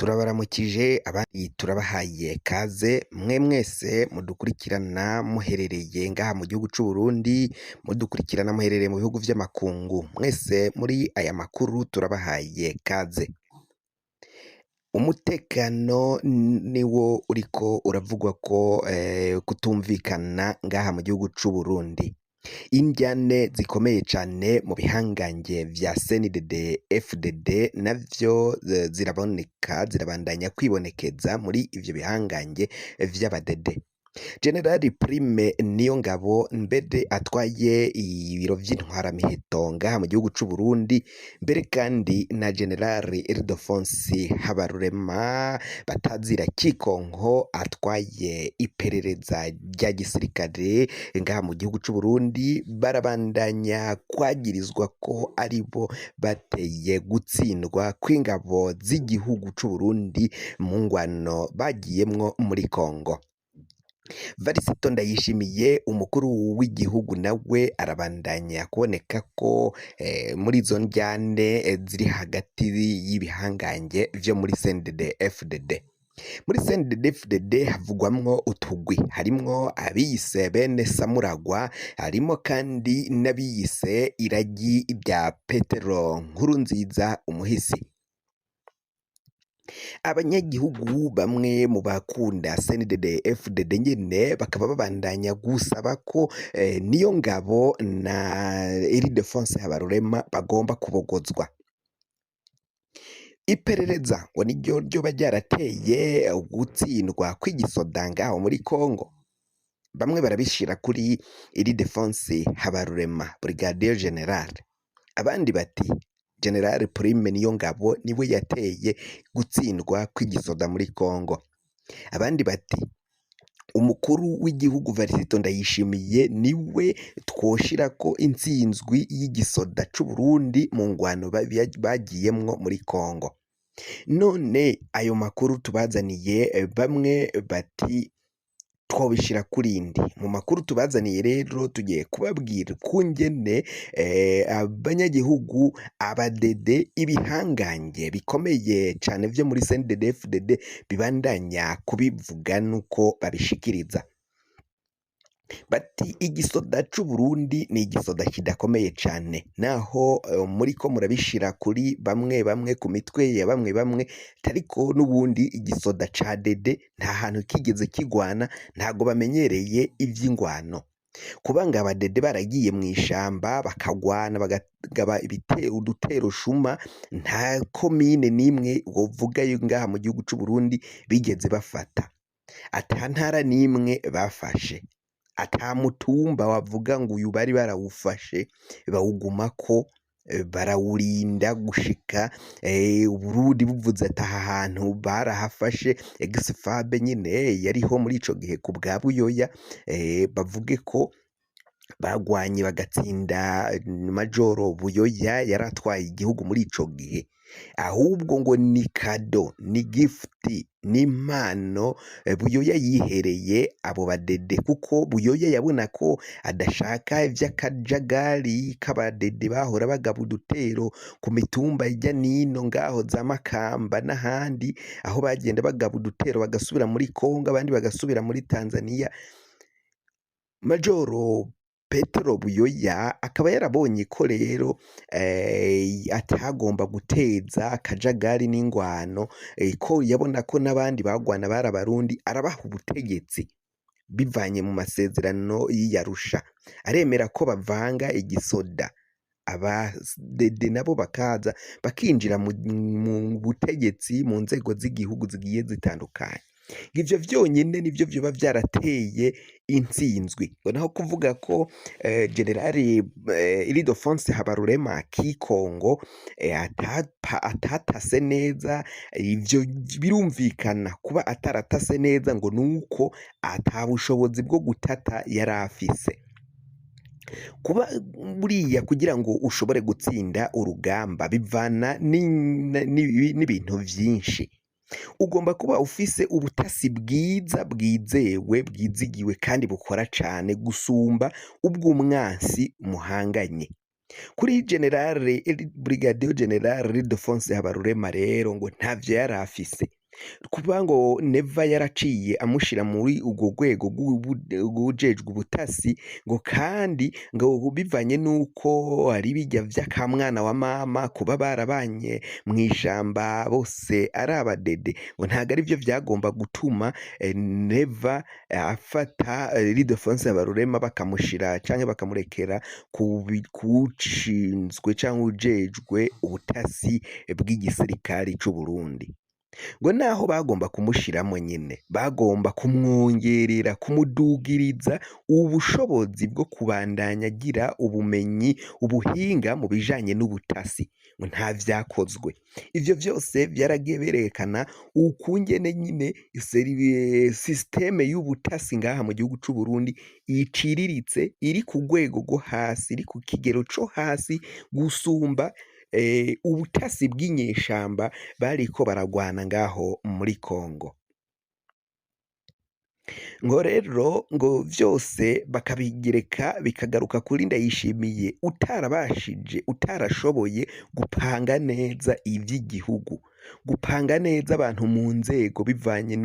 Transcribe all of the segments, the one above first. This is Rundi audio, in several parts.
Turabaramukije abandi turabahaye kaze mwe mwese mudukurikirana muherereye ngaha mu gihugu c'Uburundi, mudukurikirana muherereye mu bihugu vy'amakungu, mwese muri aya makuru turabahaye kaze. Umutekano niwo uriko uravugwa ko kutumvikana ngaha mu gihugu c'Uburundi. Indyane zikomeye cane mu bihangange vya CNDD FDD navyo ziraboneka zirabandanya kwibonekeza muri ivyo bihangange vy'abadede. Generali Prime Niyongabo mbere atwaye ibiro vy'intwaramiheto ngaha mu gihugu c'Uburundi, mbere kandi na Generali Ildefonsi Habarurema batazira Kikonko atwaye iperereza rya gisirikare ngaha mu gihugu c'Uburundi, barabandanya kwagirizwa ko aribo bateye gutsindwa kw'ingabo z'igihugu c'Uburundi mu ngwano bagiyemwo muri Kongo. Varisito Ndayishimiye umukuru w'igihugu nawe arabandanya kuboneka ko muri izo ndyane ziri hagati y'ibihangange vyo muri CNDD FDD. Muri CNDD FDD havugwamwo utugwi harimwo abiyise bene Samuragwa harimo kandi n'abiyise iragi rya Petero Nkurunziza umuhisi. Abanyagihugu bamwe mu bakunda CNDD FDD nyene bakaba babandanya gusaba ko Niyongabo na Ildephonse Habarurema bagomba kubogozwa. Iperereza ngo niryo ryoba ryarateye gutsindwa kw'igisoda ngaho muri Congo. Bamwe barabishira kuri Ildephonse Habarurema Brigadier General, abandi bati General Prime Niyongabo niwe yateye gutsindwa kw'igisoda muri Congo, abandi bati umukuru w'igihugu Varisito Ndayishimiye niwe twoshirako intsinzwi y'igisoda c'Uburundi mu ngwano bagiyemwo muri Congo. None ayo makuru tubazaniye bamwe bati twobishira kurindi mu makuru tubazaniye rero tugiye kubabwira ukungene abanyagihugu abadede ibihangange bikomeye cane vyo muri CNDD-FDD bibandanya kubivuga nuko babishikiriza. Bati igisoda c'Uburundi ni igisoda kidakomeye cane naho muriko murabishira kuri bamwe bamwe ku mitwe ya bamwe bamwe ariko n'ubundi igisoda ca dede nta hantu kigeze kigwana ntago bamenyereye ivy'ingwano. Kuba ngo abadede baragiye mw'ishamba bakagwana bagaba udutero shuma nta komine n'imwe wovuga yo ngaha mu gihugu c'Uburundi bigeze bafata, ata ntara n'imwe bafashe, ata mutumba wavuga ngo uyu bari barawufashe bawugumako barawurinda gushika Uburundi buvuze ati aha hantu barahafashe ex-FAB nyene yariho muri ico gihe ku bwa Buyoya bavuge ko bagwanye bagatsinda Majoro Buyoya yari atwaye igihugu muri ico gihe, ahubwo ngo ni cadeau ni gift ni impano Buyoya yihereye abo badede kuko Buyoya yabona ko adashaka ivy'akajagari k'abadede bahora bagaba udutero ku mitumba hirya nino ngaho za Makamba n'ahandi aho bagenda bagaba udutero bagasubira muri Kongo abandi bagasubira muri Tanzania. Majoro Petero Buyoya akaba yarabonye ko rero atagomba guteza akajagari n'ingwano ko yabona ko n'abandi bagwana bari abarundi arabaha ubutegetsi bivanye mu masezerano y'i Arusha aremera ko bavanga igisoda abadede nabo bakaza bakinjira mu butegetsi mu nzego z'igihugu zigiye zitandukanye. Ivyo vyonyene nivyo vyoba vyarateye intsinzwi naho kuvuga ko generali Ildefonse Habarurema Kikongo atatase neza ivyo birumvikana kuba ataratase neza ngo nuko ata bushobozi bwo gutata yari afise. Kuba buriya kugira ngo ushobore gutsinda urugamba bivana n'ibintu vyinshi ugomba kuba ufise ubutasi bwiza bwizewe bwizigiwe kandi bukora cane gusumba ubw'umwansi muhanganye. Kuri General Brigadier General Ildefonse Habarurema rero ngo ntavyo yari afise. Kuba ngo Neva yaraciye amushira muri urwo rwego rw'uwujejwe ubutasi, ngo kandi ngo bivanye n'uko ari bijya vy'akamwana wa mama, kuba barabanye mw'ishamba bose ari abadede, ngo ntabwo arivyo vyagomba gutuma Neva afata Ildefonse Habarurema bakamushira canke bakamurekera kuwushinzwe canke uwujejwe ubutasi bw'igisirikari c'Uburundi. Ngo naho bagomba kumushiramo nyene, bagomba kumwongerera, kumudugiriza ubushobozi bwo kubandanya agira ubumenyi, ubuhinga mu bijanye n'ubutasi, ngo nta vyakozwe. Ivyo vyose vyaragiye berekana ukungene nyine système y'ubutasi ngaha mu gihugu c'Uburundi iciriritse, iri ku rwego rwo hasi, iri ku kigero co hasi gusumba ubutasi bw'inyeshamba bariko baragwana ngaho muri Kongo. Ngo rero ngo vyose bakabigereka bikagaruka kuri Ndayishimiye utarabashije, utarashoboye gupanga neza ivy'igihugu, gupanga neza abantu mu nzego bivanye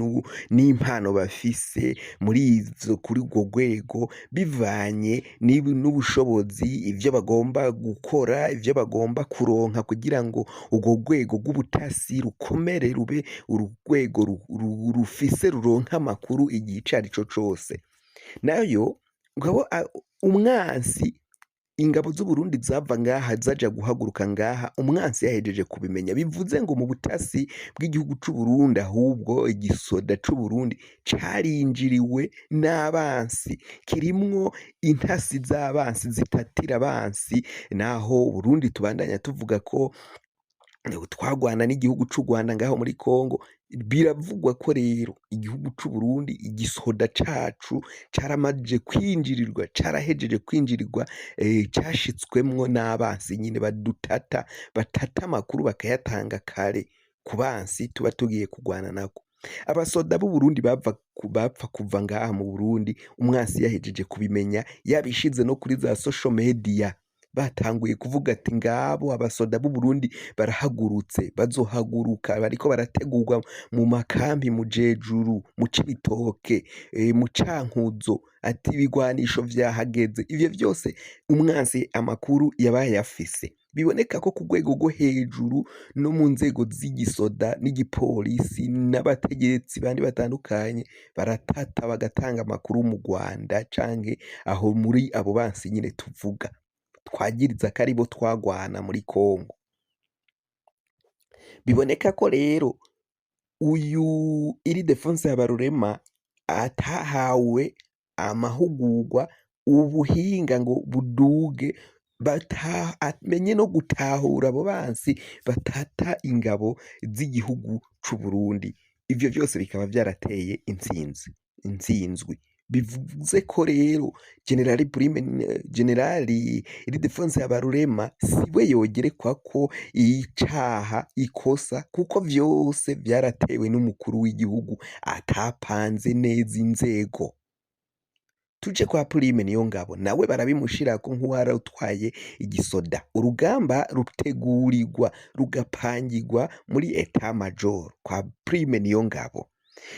n'impano bafise muri izo kuri urwo rwego, bivanye n'ubushobozi, ivyo bagomba gukora, ivyo bagomba kuronka kugira ngo urwo rwego rw'ubutasi rukomere, rube urwego rufise ruronka amakuru igihe ico arico cose. Nayo ngabo umwansi, ingabo z'Uburundi zava ngaha zaja guhaguruka ngaha umwansi yahejeje kubimenya. Bivuze ngo mu butasi bw'igihugu c'Uburundi, ahubwo igisoda c'Uburundi carinjiriwe n'abansi, kirimwo intasi z'abansi zitatira abansi. Naho Uburundi tubandanya tuvuga ko twagwana n'igihugu c'u Rwanda ngaho muri Kongo, biravugwa ko rero igihugu c'Uburundi, igisoda cacu caramaze kwinjirirwa, carahejeje kwinjirirwa, cashitswemwo n'abansi nyine badutata, batata amakuru bakayatanga kare ku bansi tuba tugiye kugwana nako. Abasoda b'Uburundi bapfa kuva ngaha mu Burundi umwansi yahejeje kubimenya, yabishize no kuri za social media, batanguye kuvuga ati ngabo abasoda b'Uburundi barahagurutse, bazohaguruka, bariko barategurwa mu makambi mu Jejuru, mu Cibitoke, mu Cankuzo, ati ibigwanisho vyahageze. Ivyo vyose umwansi amakuru yabaye afise. Biboneka ko ku rwego rwo hejuru no mu nzego z'igisoda n'igipolisi n'abategetsi bandi batandukanye baratata, bagatanga amakuru mu Rwanda canke aho muri abo bansi nyine tuvuga twagiriza ko aribo twagwana muri Kongo. Biboneka ko rero uyu Ildefonse Habarurema atahawe amahugurwa, ubuhinga ngo buduge, amenye no gutahura abo bansi batata ingabo z'igihugu c'Uburundi. Ivyo vyose bikaba vyarateye intsinzi, intsinzwi. Bivuze ko rero General Prime, General Ildefonse Habarurema siwe yogerekwa ko icaha, ikosa, kuko vyose vyaratewe n'umukuru w'igihugu atapanze neza inzego. Tuje kwa Prime Niyongabo, nawe barabimushirako nk'uwarutwaye igisoda. Urugamba rutegurirwa, rugapangirwa muri état-major kwa Prime Niyongabo.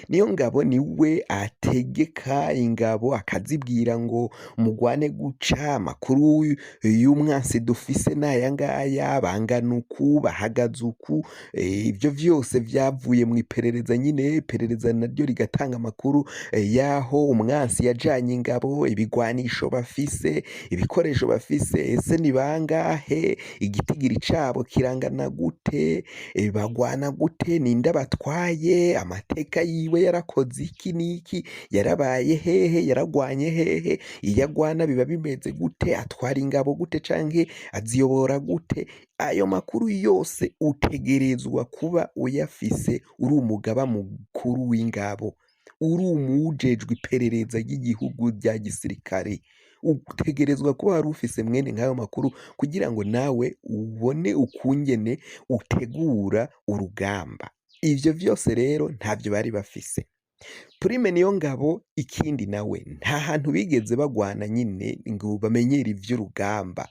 Niyongabo niwe ategeka ingabo, akazibwira ngo mugwane guca, amakuru y'umwansi dufise n'aya ngaya, bangana uku, bahagaze uku. Ivyo vyose vyavuye mu iperereza nyine, iperereza naryo rigatanga amakuru y'aho umwansi yajanye ingabo, ibigwanisho bafise, ibikoresho bafise, ese ni bangahe, igitigiri cabo kirangana gute, bagwana gute, ninde abatwaye, amateka yiwe, yarakoze iki n'iki, yarabaye hehe, yaragwanye hehe, iyo agwana biba bimeze gute, atwara ingabo gute canke aziyobora gute. Ayo makuru yose utegerezwa kuba uyafise uri umugaba mukuru w'ingabo, uri umujejwe iperereza ry'igihugu rya gisirikare. Utegerezwa kuba wari ufise mwene nk'ayo makuru kugira ngo nawe ubone ukungene utegura urugamba. Ivyo vyose rero ntavyo bari bafise. Prime Niyongabo ikindi nawe nta hantu bigeze bagwana nyine ngo bamenyere ivy'urugamba.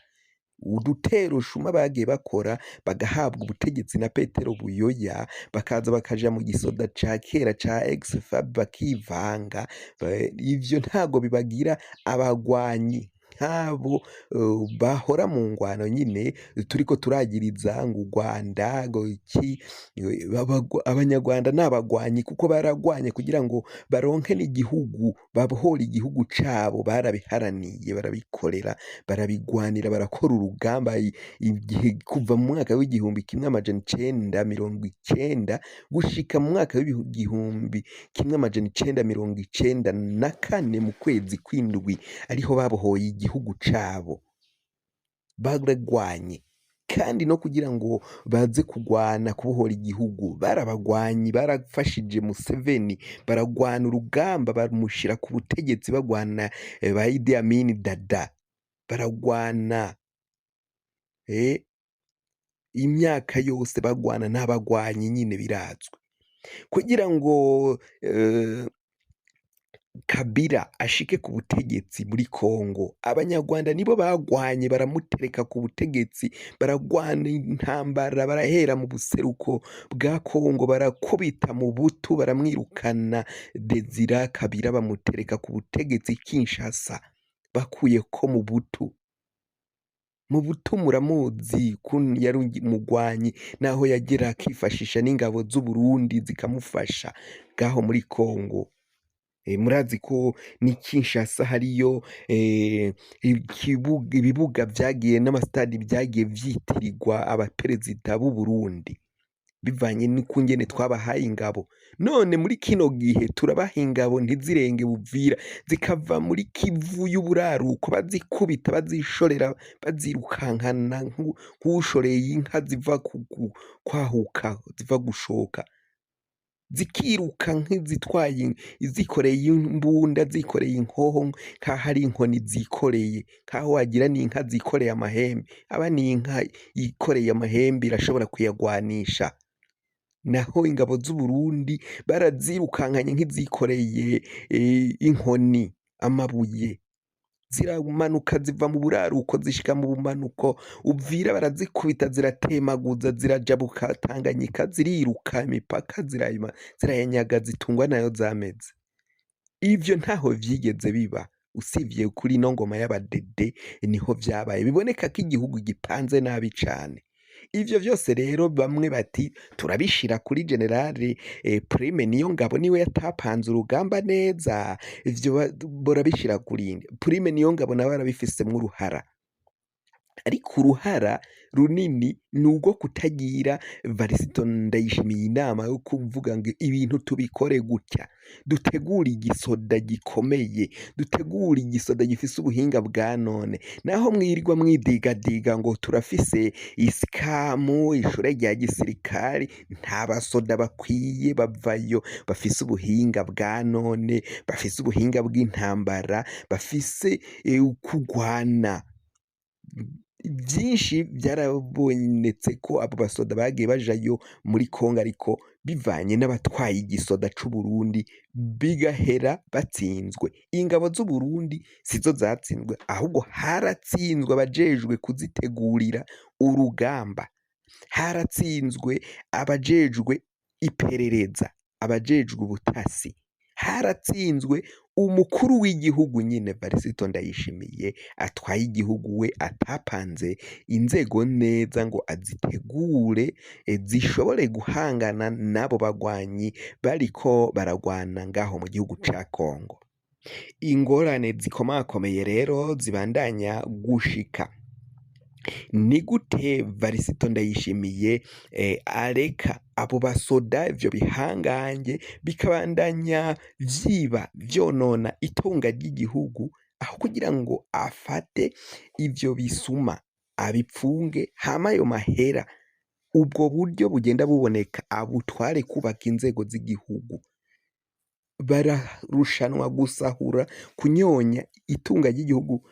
Udutero shuma bagiye bakora bagahabwa ubutegetsi na Petero Buyoya, bakaza bakaja mu gisoda ca kera ca ex-FAB bakivanga, ivyo ntago bibagira abagwanyi nk'abo bahora mu ngwano nyine turiko turagiriza ngo u Rwanda ngo iki. Abanyarwanda ni abagwanyi kuko baragwanye kugira ngo baronke n'igihugu, babohore igihugu cabo, barabiharaniye, barabikorera, barabigwanira, barakora urugamba igihe kuva mu mwaka w'1990 gushika mu mwaka w'1994 mu kwezi kw'indwi ariho babohoye igihugu cabo. Baragwanye kandi no kugira ngo baze kugwana kubohora igihugu, barabagwanyi, barafashije Museveni, baragwana urugamba bamushira ku butegetsi, bagwana ba Idi Amin Dada, baragwana imyaka yose bagwana n'abagwanyi nyine birazwi. Kugira ngo Kabila ashike ku butegetsi muri Kongo, abanyarwanda nibo bagwanye baramutereka ku butegetsi, baragwana intambara, barahera mu buseruko bwa Kongo, barakubita mu butu, baramwirukana Desire Kabila, bamutereka ku butegetsi Kinshasa, bakuyeko mu butu. Mu butu muramuzi ko yari umugwanyi, naho yagera akifashisha n'ingabo z'Uburundi zikamufasha ngaho muri Kongo. Murazi ko ni Kinshasa hariyo ibibuga vyagiye n'amasitadi vyagiye vyitirirwa abaperezida b'u Burundi bivanye n'ukungene twabahaye ingabo. None muri kino gihe turabaha ingabo ntizirenge Buvira, zikava muri Kivu y'uburaruko, bazikubita, bazishorera, bazirukankana nk'ushoreye inka ziva kwahuka, ziva gushoka, zikiruka nk'izitwaye, zikoreye imbunda, zikoreye inkoho, nk'aho ari inkoni zikoreye, nk'aho wagira n'inka zikoreye amahembe. Aba n'inka yikoreye amahembe irashobora kuyagwanisha. Naho ingabo z'Uburundi barazirukankanye nk'izikoreye inkoni, amabuye, ziramanuka ziva mu buraruko zishika mu bumanuko Uvira, barazikubita, ziratemaguza, zirajabuka Tanganyika, ziriruka imipaka, zirayanyaga, zitungwa nayo zameze. Ivyo ntaho vyigeze biba usivye kuri ino ngoma y'abadede, niho vyabaye biboneka ko igihugu gipanze nabi cane. Ivyo vyose rero bamwe bati turabishira kuri generale Prime Niyongabo, niwe yatapanze urugamba neza. Ivyo barabishira kuri Prime Niyongabo, nawe arabifisemwo uruhara, ariko uruhara runini ni urwo kutagira Varisito Ndayishimiye inama yo kuvuga ngo ibintu tubikore gutya, dutegure igisoda gikomeye, dutegure igisoda gifise ubuhinga bwa none. Naho mwirirwa mwidigadiga ngo turafise isikamu, ishure rya gisirikari, nta basoda bakwiye bavayo bafise ubuhinga bwa none, bafise ubuhinga bw'intambara, bafise kugwana. Byinshi byarabonetse ko abo basoda bagiye bajayo muri Kongo, ariko bivanye n'abatwaye igisoda c'Uburundi bigahera batsinzwe. Ingabo z'Uburundi sizo zatsinzwe, ahubwo haratsinzwe abajejwe kuzitegurira urugamba, haratsinzwe abajejwe iperereza, abajejwe ubutasi, haratsinzwe umukuru w'igihugu nyine Varisito Ndayishimiye atwaye igihugu, we atapanze inzego neza ngo azitegure zishobore guhangana n'abo bagwanyi bariko baragwana ngaho mu gihugu ca Kongo. Ingorane zikomakomeye rero zibandanya gushika. Ni gute Varisito Ndayishimiye areka abo basoda, ivyo bihangange bikabandanya vyiba, vyonona itunga ry'igihugu, aho kugira ngo afate ivyo bisuma abipfunge, hama ayo mahera, ubwo buryo bugenda buboneka, abutware kubaka inzego z'igihugu? Bararushanwa gusahura, kunyonya itunga ry'igihugu,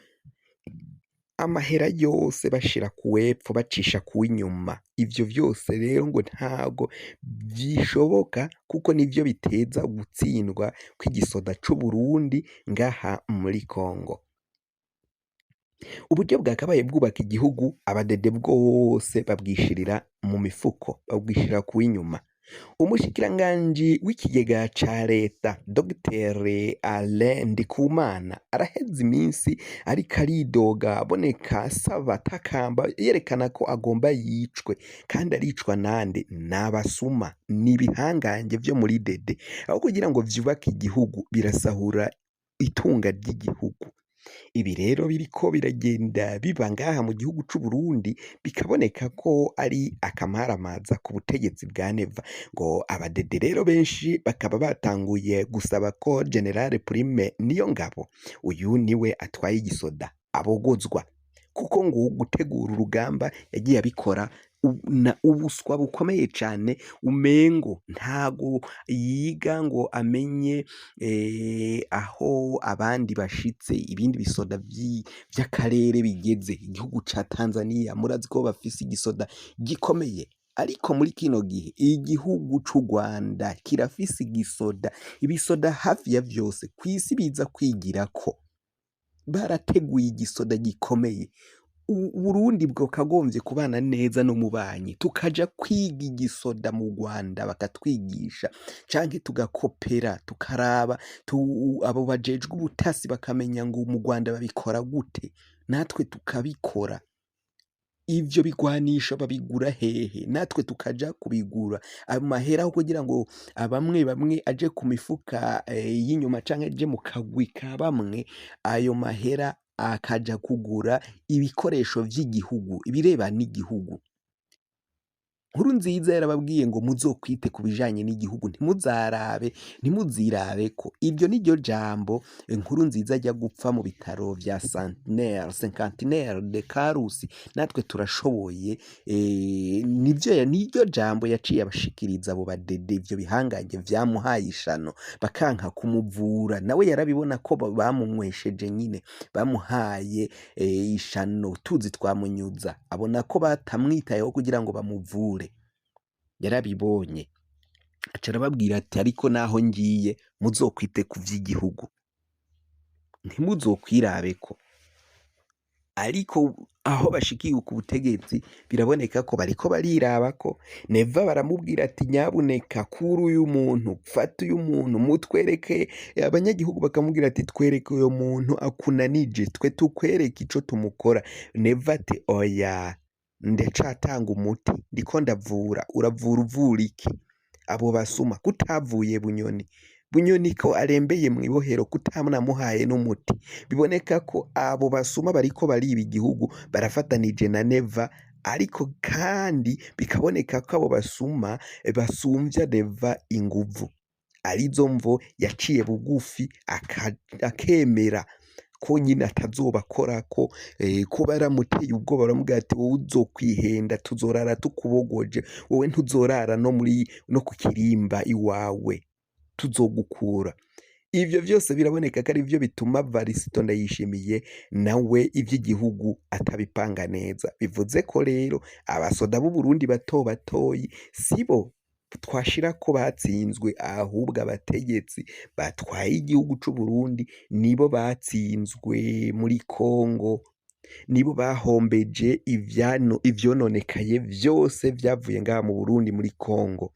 amahera yose bashira kuwepfo, bacisha kuw'inyuma. Ivyo vyose rero ngo ntabwo bishoboka, kuko nivyo biteza gutsindwa kw'igisoda c'Uburundi ngaha muri Kongo. Uburyo bwakabaye bwubaka igihugu, abadede bwose babwishirira mu mifuko, babwishirira kuw'inyuma. Umushikiranganji w'ikigega ca leta Dr Alain Ndikumana araheze iminsi ariko aridoga, aboneka asaba, atakamba, yerekana ko agomba yicwe, kandi aricwa nande? N'abasuma, n'ibihangange vyo muri dede. Aho kugira ngo vyubake igihugu birasahura itunga ry'igihugu. Ibi rero biriko biragenda biba ngaha mu gihugu c'Uburundi, bikaboneka ko ari akamaramaza ku butegetsi bwa Neva. Ngo abadede rero benshi bakaba batanguye gusaba ko General Prime Niyongabo, uyu niwe atwaye igisoda, abogozwa, kuko ngo gutegura urugamba yagiye abikora ubuswa bukomeye cane, umengo ntago yiga ngo amenye aho abandi bashitse, ibindi bisoda vy'akarere bigeze. Igihugu ca Tanzania murazi ko bafise igisoda gikomeye, ariko muri kino gihe igihugu c'u Rwanda kirafise igisoda, ibisoda hafi ya vyose kw'isi biza kwigirako, barateguye igisoda gikomeye. Uburundi bwakagombye kubana neza n'umubanyi, tukaja kwiga igisoda mu Rwanda bakatwigisha, canke tugakopera, tukaraba abo bajejwe ubutasi bakamenya ngo mu Rwanda babikora gute, natwe tukabikora. Ivyo bigwanisho babigura hehe? Natwe tukaja kubigura. Ayo mahera aho kugira ngo bamwe bamwe aje ku mifuka y'inyuma canke aje mu kagwi ka bamwe, ayo mahera akaja kugura ibikoresho vy'igihugu, ibireba n'igihugu. Nkurunziza yarababwiye ngo muzokwite ku bijanye n'igihugu, ntimuzarabe, ntimuzirabeko. Iryo niryo jambo Nkurunziza ajya gupfa mu bitaro vya Centenaire, Cinquantenaire de Karusi, natwe turashoboye. Nivyo, niryo jambo yaciye abashikiriza abo badede, ivyo bihangange vyamuhaye ishano, bakanka kumuvura. Nawe yarabibona ko bamunywesheje nyine, bamuhaye ishano, tuzi twamunyuza, abona ko batamwitayeho kugira ngo bamuvure. Yarabibonye, aca arababwira ati ariko naho ngiye muzokwite ku vy'igihugu, ntimuzokwirabeko. Ariko aho bashikiye ku butegetsi biraboneka ko bariko barirabako. Neva baramubwira ati nyabuneka kuri uyu muntu, fata uyu muntu mutwereke. Abanyagihugu bakamubwira ati twereke uyu muntu akunanije, twe tukwereke ico tumukora. Neva ati oya, ndacatanga umuti, ndiko ndavura. Uravura uvura iki? Abo basuma kutavuye Bunyoni, Bunyoni ko arembeye mw'ibohero kutanamuhaye n'umuti. Biboneka ko abo basuma bariko bariba igihugu barafatanije na Neva, ariko kandi bikaboneka ko abo basuma basumvya Neva inguvu, arizo mvo yaciye bugufi akemera ko nyine atazobakorako, ko baramuteye ubwoba, baramubwira ati wowe uzokwihenda, tuzorara tukubogoje, wowe ntuzorara no muri no ku kirimba iwawe, tuzogukura. Ivyo vyose biraboneka ko ari vyo bituma Varisito Ndayishimiye nawe ivy'igihugu atabipanga neza. Bivuze ko rero abasoda b'u Burundi bato batoyi sibo twashira ko batsinzwe, ahubwo abategetsi batwaye igihugu c'u Burundi nibo batsinzwe muri Kongo, nibo bahombeje ivyononekaye vyose vyavuye ngaha mu Burundi muri Kongo,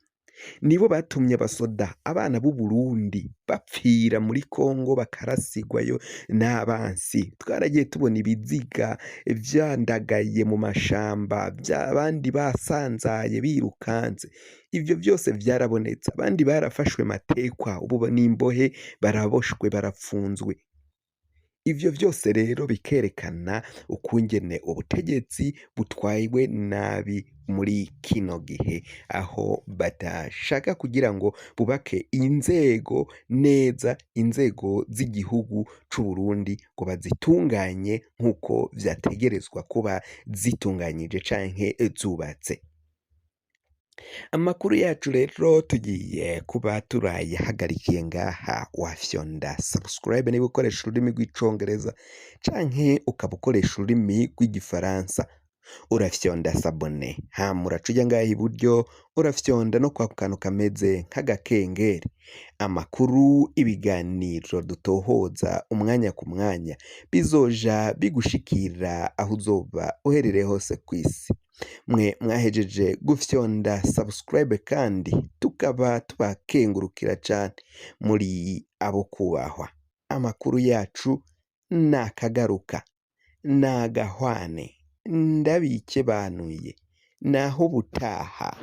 nibo batumye abasoda, abana b'u Burundi bapfira muri Kongo, bakarasigwayo n'abansi. Twaragiye tubona ibiziga vyandagaye mu mashamba, abandi basanzaye birukanze. Ivyo vyose vyarabonetse, abandi barafashwe matekwa, ubu n'imbohe, baraboshwe, barapfunzwe. Ivyo vyose rero bikerekana ukungene ubutegetsi butwawe nabi muri kino gihe, aho badashaka kugira ngo bubake inzego neza, inzego z'igihugu c'u Burundi ngo bazitunganye nk'uko vyategerezwa kuba zitunganyije canke zubatse. Amakuru yacu rero tugiye kuba turayahagarikiye ngaha. Wafyonda subscribe niba ukoresha ururimi rw'icongereza canke ukaba ukoresha ururimi rw'igifaransa. Urafyonda s'abonner, hama uraca uja ngaha iburyo, urafyonda no kwa kantu kameze nk'agakengeri. Amakuru, ibiganiro dutohoza umwanya ku mwanya bizoja bigushikira aho uzoba uherereye hose kw'isi. Mwe mwahejeje gufyonda subscribe kandi tukaba tubakengurukira cane, muri abo kubahwa. Amakuru yacu nakagaruka, nagahwane, ndabikebanuye, naho ubutaha.